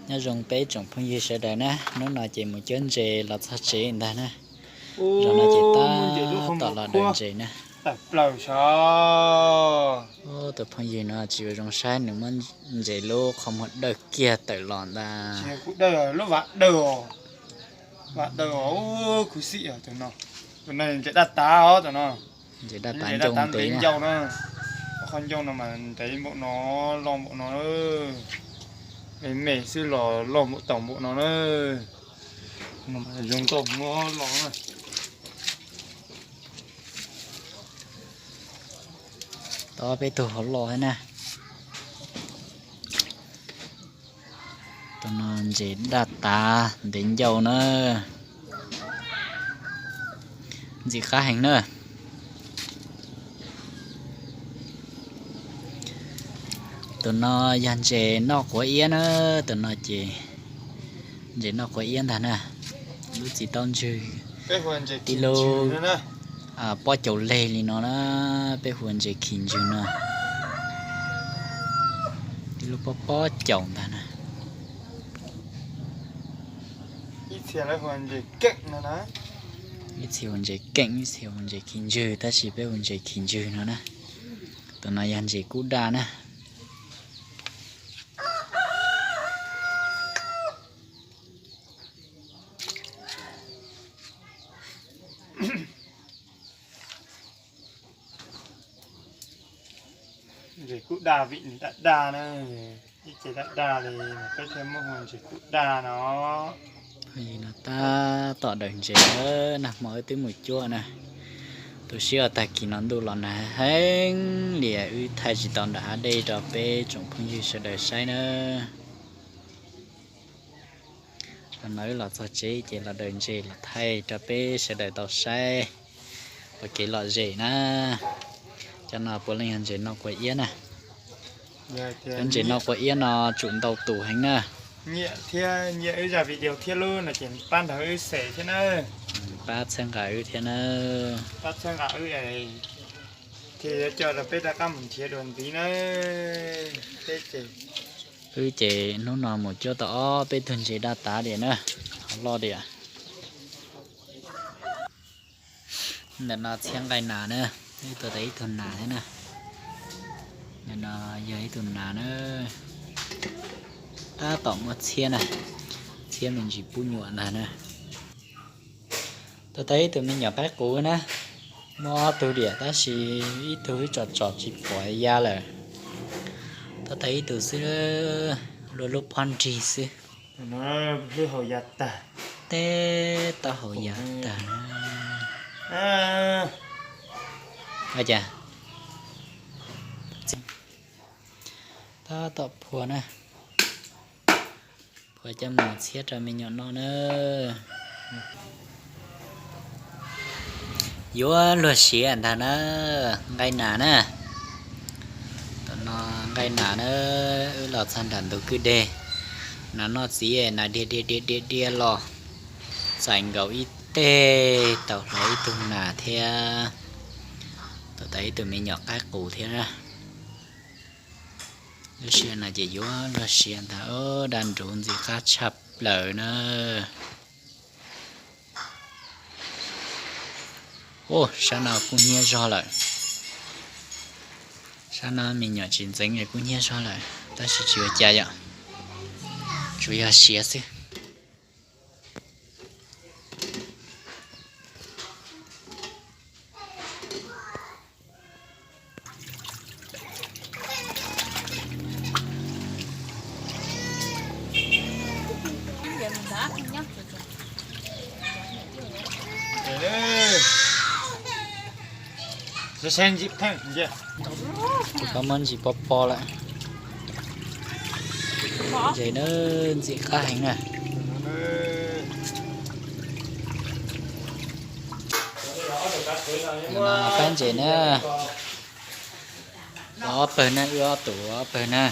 Nyob zoo peb tsoom phooj ywg sawv daws na, hnub no ces mus cuab ntses los txog tsev ntag na. Zaum no ces tab tom los daws ntses na. Tus phooj ywg no tsis ua zoo saib, nws muab ntses lub qhov muag dawj kiag tawm los ntag. Ntses daj tav os, ntses daj tav ntev ncauj na. Qhov ncauj no mas ntev npaum no, loj npaum no, me me xwb los loj npaum taus npaum no na. Zoo nkauj muab los na. Tau peb tug hauv loj thiab na. Tus no ntses daj tav ntev ncauj na. Ntxim qab heev na. Tus no yog ntses noj quav iab na, tus no ces ntses noj quav iab ntag na. Lub txiv taub ntswg tib lub pob caus leg li no na, peb hu ua ntses khi ntswg no. Tib lub pob pob caus ntag na. Ib txhia hu ntses keej, ib txhia hu ntses khi ntswg, tab sis peb hu ntses khi ntswg no na. Tus no yog ntses kub daj na. Ntses kub daj vim nws daj daj na, ib ce daj daj li, peb thiaj muab hu ntses kub daj no. Tab tom daws ntses na, nag hmo wb twb mus cuab na. Tu siab tag kis no ntuj los nag heev li, wb thaij tsis tau nram hav dej rau peb tsoom phooj ywg sawv daws saib na. Zaum no wb los txog tsev ces los daws ntses los thaij rau peb sawv daws tau saib ua kev lom zem na. Cov no puav leej yog ntses noj quav iab na. Cov ntses noj quav iab no tsum ntau tus heev na. Nyiam thiab nyiam wb zaj video thiab lub no ces pab nrog wb share thiab na. Pab txhawb nqa wb thiab na. Pab txhawb nqa wb thiaj yuav coj rau peb rov qab mus nrhiav dua ntxiv na. Wb ces hnub no mus cuab tau ob peb tug ntses daj tav diam na, hauv loj diam. Ntawm no txhiab nqaij nas na, wb tuav tau ib tug nas thiab na. Ntawm no yog ib tug nas na, tab tom muab txhiab na, txhiab me ntsis pub nyuam ntag na. Tuav tau ib tug me nyuam qaib qus na, muaj ob tug diam tab sis ib tug wb tsom tsom tsis pom ya lawm. Tuav tau ib tug xwb, luaj lub pob nrig xwb. Teb taub hau ya tag. Cas tab tom phua na, phua coj mus txhiab rau me nyuam noj na. Yuav luag siav ntag na, nqaij nas na. Tam no nqaij nas na, wb los txog nram ntug kwj deg, nas noj txiv, nas diag diag diag diag diag los, txais nkaus ib teg tau hlo ib tug nas thiab, tau tau ib tug me nyuam qaib qus thiab na. Lub sij hawm no ces yuav luag siav ntag, daj nruv ntxim qab tshaj plaws na. Ua sab no kuj hnyiab zog lawm. Sab no me nyuam tsis ntxeev es kuj hnyiab zog lawm, tab sis tsis ua cas yom, tsuas yog siav xwb. Kuv pab muab ntsis pov pov lawm. Ntses na, ntxim qab heev na. Pab ntses na, ob pawg na, wb ob tug ob pawg na.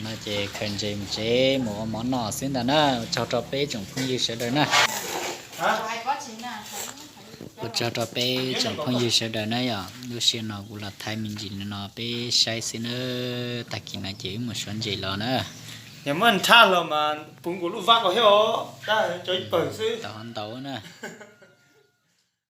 No ces khaws ntses mus tsev mus ua mov noj xwb ntag na. Ua tsaug rau peb tsoom phooj ywg sawv daws na. Ua tsaug rau peb tsoom phooj ywg sawv daws na yom. Lub sij hawm no kuv los thaij me ntsis no peb saib xwb na. Tag kis no ces wb mus suav ntses los na. Yog muab nrhaj los mas puv nkaus lub vab ko thiab os, tab tso ib pawg xwb. Tau ho ntau na.